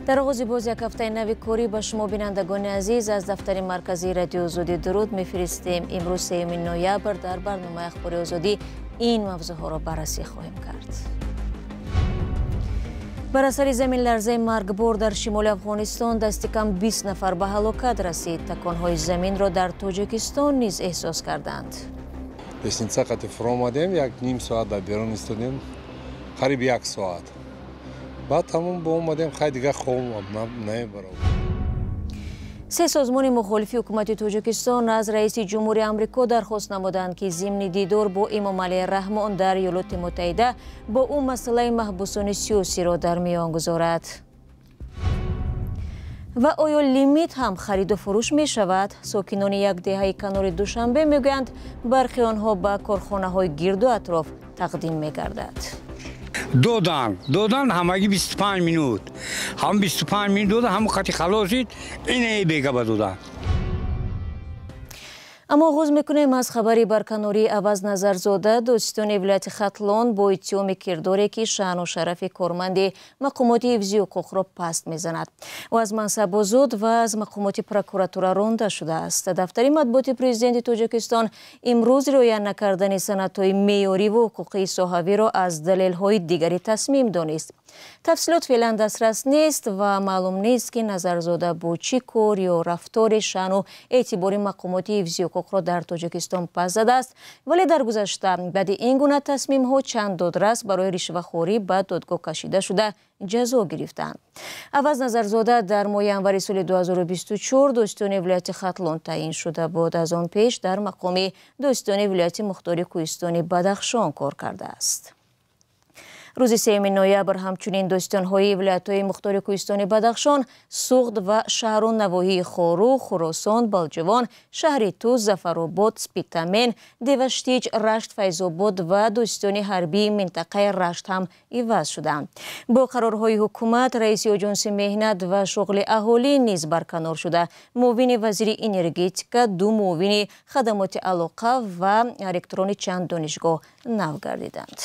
Дар оғози боз як ҳафтаи нави корӣ ба шумо, бинандагони азиз, аз дафтари марказии Радиои Озодӣ дуруд мефиристем. Имрӯз 3 ноябр дар барномаи Ахбори Озодӣ ин мавзӯъҳоро баррасӣ хоҳем кард. Бар асари заминларзаи маргбор дар шимоли Афғонистон дасти кам 20 нафар ба ҳалокат расид. Таконҳои заминро дар Тоҷикистон низ эҳсос карданд. Лестница қати фуромадем, як ним соат дар берун истодем, қариб як соат. Баъд тамом боомадем, хай дигар хоб намебарам. Се созмони мухолифи ҳукумати Тоҷикистон аз раиси ҷумҳури Амрико дархост намуданд, ки зимни дидор бо Эмомалӣ Раҳмон дар Иёлоти Муттаҳида бо ӯ масъалаи маҳбусони сиёсиро дар миён гузорад. Ва оё лимит ҳам хариду фурӯш мешавад? Сокинони як деҳаи канори Душанбе мегӯянд, бархи онҳо ба корхонаҳои гирду атроф тақдим мегардад. Додан ҳамагӣ 25 минут. Ҳам 25 минут додан, ҳам қати халосид, ине бегаба додан. Аммо оғоз мекунем аз хабари барканории Аваз Назарзода, додситони вилояти Хатлон, бо иттиҳоми кирдоре, ки шаъну шарафи корманди мақомоти ҳифзи ҳуқуқро паст мезанад. Ӯ аз мансаб озод ва аз мақомоти прокуратура ронда шудааст. Дафтари матбуоти президенти Тоҷикистон имрӯз риоя накардани санадҳои меъёриву ҳуқуқии соҳавиро аз далелҳои дигари тасмим донист. Тафсилот феълан дастрас нест ва маълум нест, ки Назарзода бо чӣ кор ё рафтори шаъну эътибори мақомоти ҳифзи ҳуқуқро дар Тоҷикистон пас задааст, вале дар гузашта баъди ин гуна тасмимҳо чанд додрас барои ришвахорӣ ба додгоҳ кашида шуда ҷазо гирифтанд. Аваз Назарзода дар моҳи январи соли 2024 додситони вилояти Хатлон таъин шуда буд. Аз он пеш дар мақоми додситони вилояти мухтори кӯҳистони Бадахшон кор кардааст. Рӯзи 3 ноябр ҳамчунин додситонҳои вилоятҳои мухтори кӯҳистони Бадахшон, Суғд ва шаҳру навоҳии Хоруғ, Хуросон, Балҷувон, шаҳри Туз, Зафаробод, Спитамен, Деваштич, Рашт, Файзобод ва додситони ҳарбии минтақаи Рашт ҳам иваз шуданд. Бо қарорҳои ҳукумат раиси оҷонси меҳнат ва шуғли аҳолӣ низ барканор шуда, муовини вазири энергетика, ду муовини хадамоти алоқа ва ректорони чанд донишгоҳ нав гардиданд.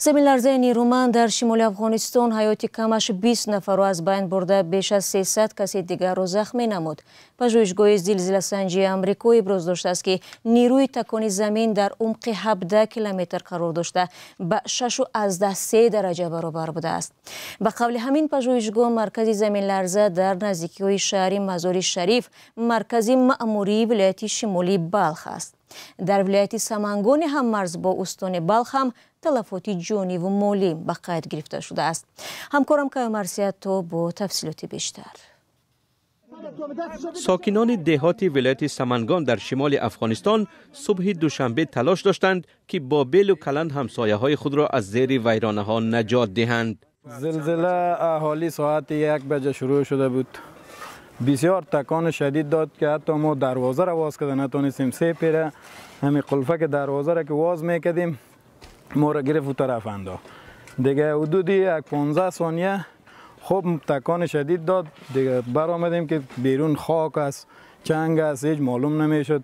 Заминларзаи нерӯманд дар шимоли Афғонистон ҳаёти камаш 20 нафарро аз байн бурда, беш аз 300 каси дигарро захмӣ намуд. Пажӯҳишгоҳи зилзиласанҷии Амрико иброз доштааст, ки нерӯи такони замин дар умқи 17 километр қарор дошта, ба 6,3 дараҷа баробар будааст. Ба қавли ҳамин пажӯҳишгоҳ, маркази заминларза дар наздикиҳои шаҳри Мазори Шариф, маркази маъмурии вилояти шимолии Балх аст. Дар вилояти Самангони ҳаммарз бо устони Балх ҳам талафоти ҷониву молӣ ба қайд гирифта шудааст. Ҳамкорам Каё Марсиято бо тафсилоти бештар. Сокинони деҳоти вилояти Самангон дар шимоли Афғонистон субҳи душанбе талош доштанд, ки бо белу каланд ҳамсояҳои худро аз зери вайронаҳо наҷот диҳанд. зилзила аҳолӣ соати 1 баҷа шурӯъ шуда буд. бисёр такони шадид дод, ки ҳатто мо дарвозаро воз карда натонистем. Се пера ҳамин қулфаки дарвозаро ки воз мекардем, моро гирифт у тараф андохт. Дига ҳудуди як 15 сония хуб такони шадид дод. Дига баромадем, ки берун хок аст, чанг аст, ҳеҷ маълум намешуд.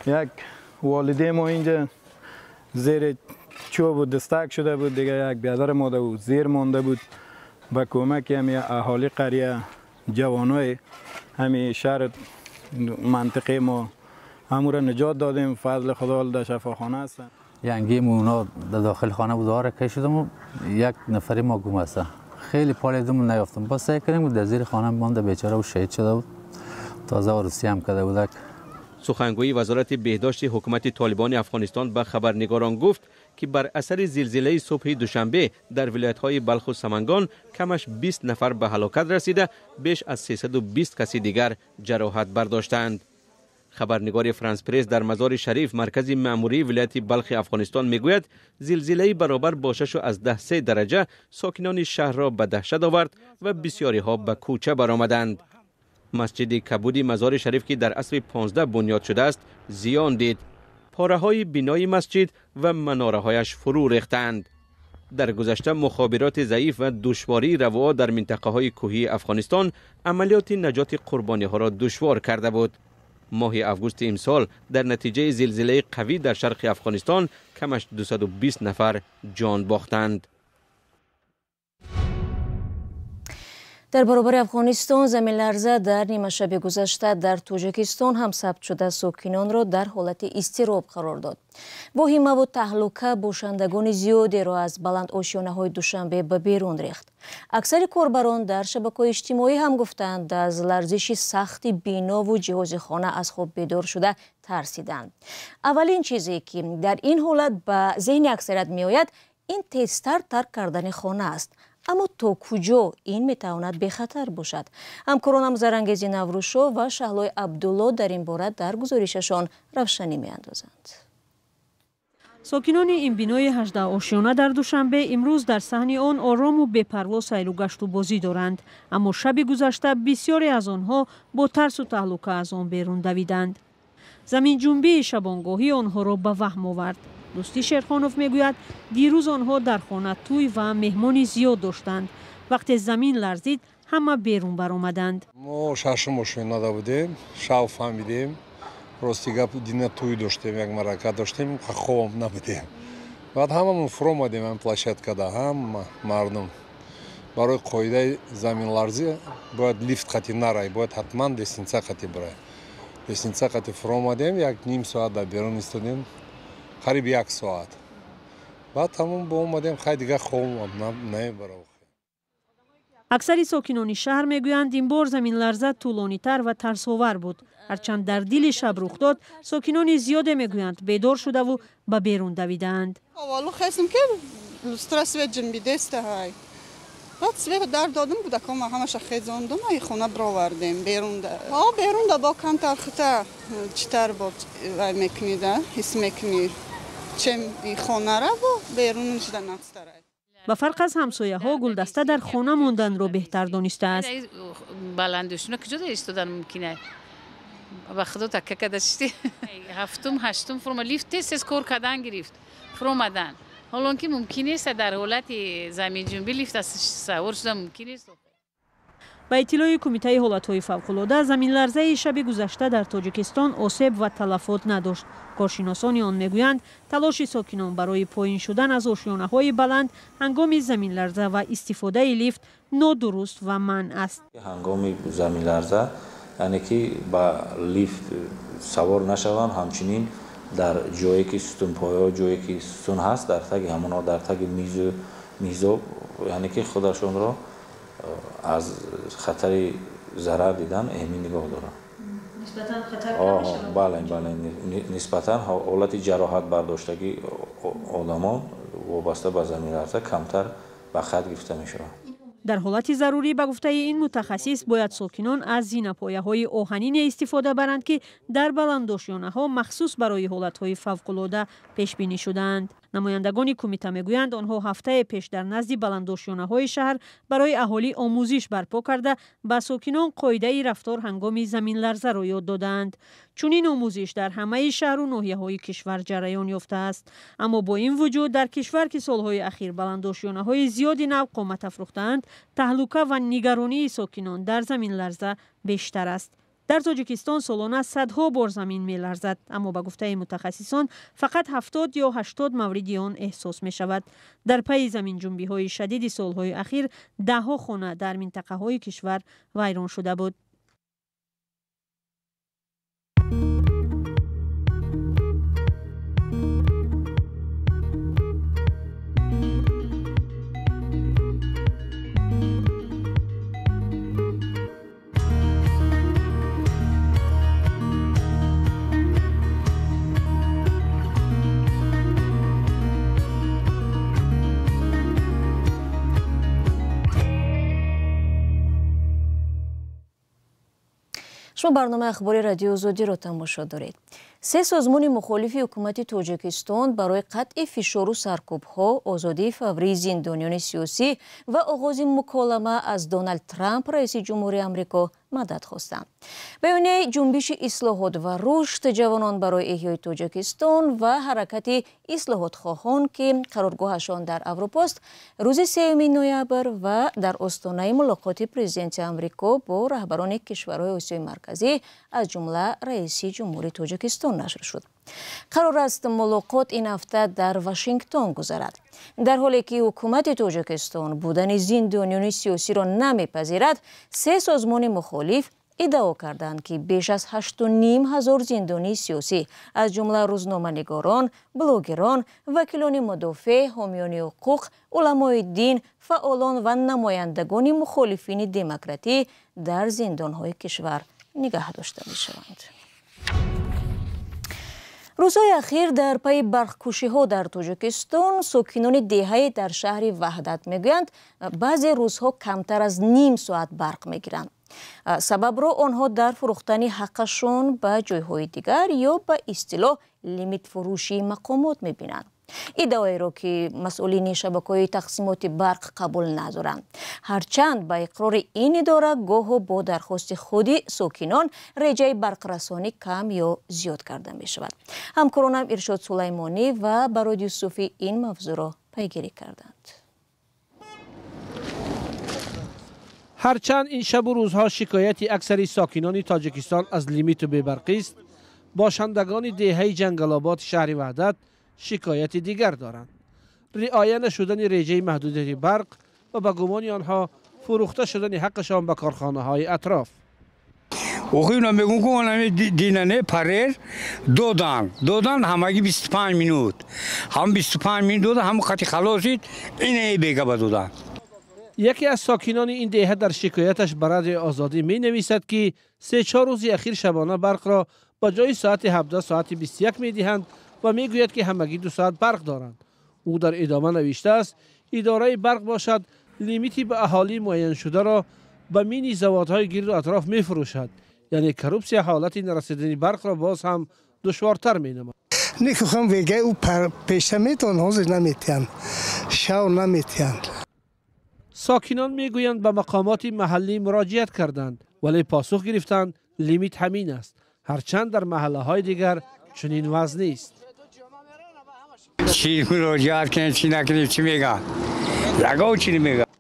Як волиде мо инҷа зери чӯбу дастак шуда буд, дига як биёдар мо буд, зер монда буд. ба кӯмаки ҳами аҳоли қария, ҷавонои ҳами шаҳр, мантиқаи мо ҳамуро наҷот додем. Фазли Худо, дар шафохона ҳастанд. янги اونا در داخل خانه بود، آره کشیدم و یک نفری ما گم است. خیلی پالیدم، نیافتم. باز سعی کردیم، در زیر خانه مانده بیچاره و شهید شده بود. تازه عروسی هم کرده بود. سخنگوی وزارت بهداشت حکومت طالبان افغانستان به خبرنگاران گفت که بر اثر زلزله صبح دوشنبه در ولایت های بلخ و سمنگان کمش 20 نفر به هلاکت رسیده، بیش از 320 کسی دیگر جراحت برداشتند. خبرنگار فرانس پرس در مزار شریف، مرکز مأموری ولایت بلخ افغانستان، میگوید زلزله برابر با 6.3 درجه ساکنان شهر را به دهشت آورد و بسیاری ها به کوچه برآمدند. مسجد کبودی مزار شریف که در عصر 15 بنیاد شده است زیان دید. پاره های بینای مسجد و مناره هایش فرو ریختند. در گذشته مخابرات ضعیف و دشواری روا در منطقه های کوهی افغانستان عملیات نجات قربانی ها را دشوار کرده بود. ماه август имсол дар натиҷаи зилзилаи қавӣ дар шарқи Афғонистон камаш 220 нафар ҷон бохтанд. Дар баробари Афғонистон заминларза дар нимашаби гузашта дар Тоҷикистон ҳам сабт шуда сокинонро дар ҳолати изтироб қарор дод. Воҳимаву таҳлука бошандагони зиёдеро аз баландошёнаҳои Душанбе ба берун рехт. Аксари корбарон дар шабакаҳои иҷтимоӣ ҳам гуфтанд, аз ларзиши сахти бинову ҷиҳози хона аз хоб бедор шуда тарсиданд. Аввалин чизе ки дар ин ҳолат ба зеҳни аксарият меояд, ин тезтар тарк кардани хона аст. Аммо то куҷо ин метавонад бехатар бошад? Ҳамкоронам Зарангези Наврӯзшо ва Шаҳлои Абдулло дар ин бора дар гузоришашон равшанӣ меандозанд. Сокинони ин бинои 18-ошёна дар Душанбе имрӯз дар саҳни он орому бепарво сайру гашту бозӣ доранд. Аммо шаби гузашта бисёре аз онҳо бо тарсу таҳлука аз он берун давиданд. Заминҷунбии шабонгоҳӣ онҳоро ба ваҳм овард. Дӯстӣ Шерхонов мегӯяд, дирӯз онҳо дар хона тӯй ва меҳмони зиёд доштанд. Вақте замин ларзид, ҳама берун баромаданд. Мо шашум ошёнада будем, шав фаҳмидем. Рости гап, дина тӯй доштем, як марака доштем, хобам набудем. Баъд ҳамамон фуромадем ҳам площадкада, ҳама мардум. Барои қоидаи заминларзӣ бояд лифт қати нарай, бояд ҳатман лестница қати бирай. Лестница қати фуромадем, як ним соат дар берун истодем, қариб як соат. Баъд тамом боомадем, хай дигар хобам намебарав. Аксари сокинони шаҳр мегӯянд, ин бор заминларза тӯлонитар ва тарсовар буд. Ҳарчанд дар дили шаб рух дод, сокинони зиёде мегӯянд бедор шудаву ба берун давидаанд. Аввалу хестем ки лустра свет ҷинбидестаҳай. Баъд света дар додум, кӯдакома ҳамаша хезондум, ай хона бировардем берунда. Берунда бо камтар хута читар бо вай мекунида, ҳис мекунӣ. Чем хонара бо берун шуда нақстарай. Ба фарқ аз ҳамсояҳо, Гулдаста дар хона монданро беҳтар донистааст. Баландошёна куҷо истодан мумкин аст? Ба худо такка карда шисти. Ҳафтум, ҳаштум фурома лифт тез тез кор кардан гирифт, фуромадан. Ҳолон ки мумкин нест дар ҳолати заминҷунбӣ лифт савор шудан мумкин нест. Ба иттилои Кумитаи ҳолатҳои фавқулода, заминларзаи шаби гузашта дар Тоҷикистон осеб ва талафот надошт. Коршиносони он мегӯянд, талоши сокинон барои поин шудан аз ошёнаҳои баланд ҳангоми заминларза ва истифодаи лифт нодуруст ва манъ аст. Ҳангоми заминларза, яъне ки ба лифт савор нашаванд, ҳамчунин дар ҷое ки сутунпоё, ҷое ки сутун ҳаст, дар таги ҳамонҳо, дар таги мизо, яъне ки худашонро аз хатари зарар дидан эмин нигоҳ доранд. Нисбатан хатар кам мешавад? Бале, бале, нисбатан ҳолати ҷароҳат бардоштагии одамон вобаста ба заминларза камтар ба хат гирифта мешавад. Дар ҳолати зарурӣ, ба гуфтаи ин мутахассис, бояд сокинон аз зинапояҳои оҳанине истифода баранд, ки дар баландошёнаҳо махсус барои ҳолатҳои фавқулода пешбинӣ шудаанд. Намояндагони кумита мегӯянд, онҳо ҳафтае пеш дар назди баландошёнаҳои шаҳр барои аҳолӣ омӯзиш барпо карда, ба сокинон қоидаи рафтор ҳангоми заминларзаро ёд додаанд. Чунин омӯзиш дар ҳамаи шаҳру ноҳияҳои кишвар ҷараён ёфтааст. Аммо бо ин вуҷуд дар кишвар, ки солҳои ахир баландошёнаҳои зиёди нав қомат афрӯхтаанд, таҳлука ва нигаронии сокинон дар заминларза бештар аст. Дар Тоҷикистон солона садҳо бор замин меларзад, аммо ба гуфтаи мутахассисон фақат 70 ё 80 мавриди он эҳсос мешавад. Дар пайи заминҷунбиҳои шадиди солҳои ахир даҳҳо хона дар минтақаҳои кишвар вайрон шуда буд. Шумо барномаи ахбори Радиои Озодиро тамошо доред. Се созмони мухолифи ҳукумати Тоҷикистон барои қатъи фишору саркӯбҳо, озодии фаврии зиндониёни сиёсӣ ва оғози муколама аз Доналд Трамп, раиси ҷумҳури Амрико, мадад хостанд. Баёнияи ҷунбиши ислоҳот ва рушд, ҷавонон барои эҳёи Тоҷикистон ва ҳаракати ислоҳотхоҳон, ки қароргоҳашон дар Аврупост, рӯзи 3 ноябр ва дар остонаи мулоқоти президенти Амрико бо раҳбарони кишварҳои Осиёи Марказӣ, аз ҷумла раиси ҷумҳури Тоҷикистон нашр шуд. Қарор аст мулоқот ин ҳафта дар Вашингтон гузарад. Дар ҳоле ки ҳукумати Тоҷикистон будани зиндониёни сиёсиро намепазирад, се созмони мухолиф иддао карданд, ки беш аз 8,5 ҳазор зиндонии сиёсӣ, аз ҷумла рӯзноманигорон, блогерон, вакилони мудофеъ, ҳомиёни ҳуқуқ, уламои дин, фаъолон ва намояндагони мухолифини демократӣ дар зиндонҳои кишвар нигаҳ дошта мешаванд. Рӯзҳои ахир дар пайи барқкушиҳо дар Тоҷикистон сокинони деҳае дар шаҳри Ваҳдат мегӯянд, баъзе рӯзҳо камтар аз ним соат барқ мегиранд. Сабабро онҳо дар фурӯхтани ҳаққашон ба ҷойҳои дигар ё ба истилоҳ лимитфурӯшии мақомот мебинанд. Иддаоеро ки масъулини шабакаҳои тақсимоти барқ қабул надоранд. Ҳарчанд ба иқрори ин идора гоҳо бо дархости худи сокинон реҷаи барқрасонӣ кам ё зиёд карда мешавад. Ҳамкоронам Иршод Сулаймонӣ ва Барод Юсуфӣ ин мавзӯъро пайгирӣ карданд. Ҳарчанд ин шабу рӯзҳо шикояти аксари сокинони Тоҷикистон аз лимиту бебарқист, бошандагони деҳаи Ҷангалободи шаҳри Ваҳдат шикояти дигар доранд. Риоя нашудани реҷаи маҳдудияти барқ ва ба гумони онҳо фурӯхта шудани ҳаққашон ба корхонаҳои атроф. Охи мегӯм ки онами динане парер додан ҳамаги 25 минут. Ҳам 25 минут дода, ҳам қати халосид, ине бегаба додан. Яке аз сокинони ин деҳа дар шикояташ ба Радиои Озодӣ менависад, ки 3-4 рӯзи ахир шабона барқро ба ҷои соати 17 соати 21 медиҳанд ва мегӯяд, ки ҳамагӣ 2 соат барқ доранд. Ӯ дар идома навиштааст, идораи барқ бошад лимити ба аҳолӣ муайяншударо ба мини заводҳои гирду атроф мефурӯшад. Яъне коррупсия ҳолати нарасидани барқро боз ҳам душвортар менамояд. Нихоҳам вегай ӯ пеша метавон, ҳозир наметиҳанд, шав наметиҳанд. Сокинон мегӯянд ба мақомоти маҳаллӣ муроҷиат карданд, вале посух гирифтанд лимит ҳамин аст. Ҳарчанд дар маҳаллаҳои дигар чунин вазъ нест. Чӣ муроҷиат кунем, чӣ накунем, чӣ мегӯянд? Ягон чӣ намегӯянд.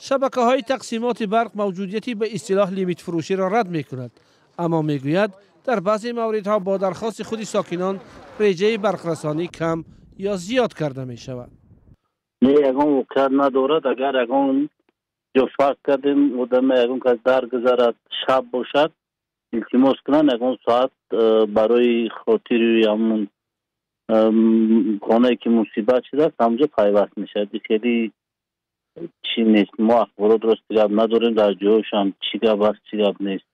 Шабакаҳои тақсимоти барқ мавҷудияти ба истилоҳ лимитфурӯширо рад мекунад, аммо мегӯяд дар баъзе мавридҳо бо дархости худи сокинон реҷаи барқрасонӣ кам ё зиёд карда мешавад. Не, ягон воқеат надорад. Агар ягон ҷо фарз кардем, одаме ягон кас даргузарад, шаб бошад, илтимос кунанд, ягон соат барои хотири ҳамон хонае ки мусибат шудааст, ҳамҷо пайваст мешавад. Хеле чӣ нест. Мо ахборот рост гап надорем, дар ҷояшам чӣ гап аст, чӣ гап нест.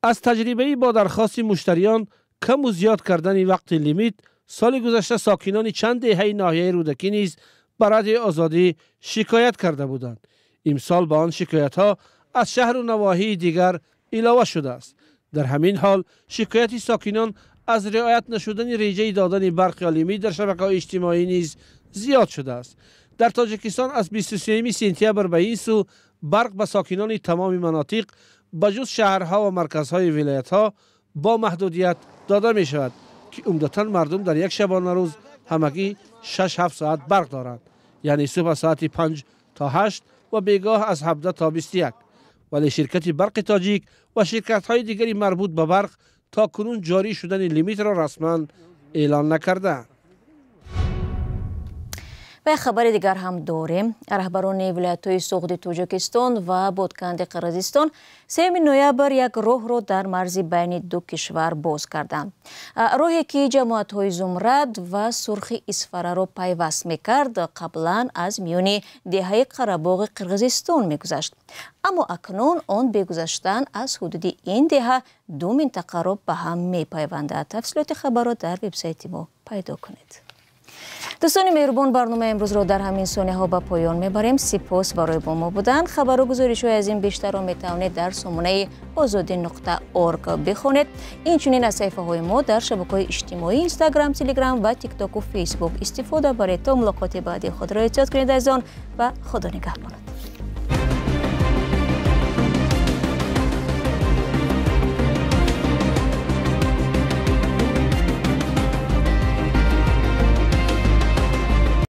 Аз таҷрибаи бо дархости муштариён каму зиёд кардани вақти лимит, соли гузашта сокинони чанд деҳаи ноҳияи Рӯдакӣ низ ба Радиои Озодӣ шикоят карда буданд. Имсол ба он шикоятҳо аз шаҳру навоҳии дигар илова шудааст. Дар ҳамин ҳол шикояти сокинон аз риоят нашудани реҷаи додани барқ ё лимит дар шабакаҳои иҷтимоӣ низ зиёд шудааст. Дар Тоҷикистон аз 23 сентябр ба ин сӯ барқ ба сокинони тамоми манотиқ ба ҷуз шаҳрҳо ва марказҳои вилоятҳо бо маҳдудият дода мешавад, ки умдатан мардум дар як шабонарӯз ҳамагӣ 6-7 соат барқ доранд, яъне субҳ аз соати 5 то 8 ва бегоҳ аз 17 то 21. Вале ширкати Барқи Тоҷик ва ширкатҳои дигари марбут ба барқ то кунун ҷорӣ шудани лимитро расман эълон накардаанд. Ва хабари дигар ҳам дорем. Раҳбарони вилоятҳои Суғди Тоҷикистон ва Бодканди Қирғизистон 3 ноябр як роҳро дар марзи байни ду кишвар боз карданд. Роҳе ки ҷамоатҳои Зумрад ва Сурхи Исфараро пайваст мекард, қаблан аз миёни деҳаи Қарабоғи Қирғизистон мегузашт. Аммо акнун он бегузаштан аз ҳудуди ин деҳа ду минтақаро ба ҳам мепайвандад. Тафсилоти хабарро дар вебсайти мо пайдо кунед. Дӯстони меҳрубон, барномаи имрӯзро дар ҳамин сонияҳо ба поён мебарем. Сипос барои бо мо будан. Хабару гузоришҳои аз ин бештарро метавонед дар сомонаи озодӣ.орг бихонед. Инчунин аз саҳифаҳои мо дар шабакаҳои иҷтимоӣ Инстаграм, Телеграм ва Тиктоку Фейсбук истифода баред. То мулоқоти баъдӣ худро эҳтиёт кунед азизон ва Худо нигаҳбонад.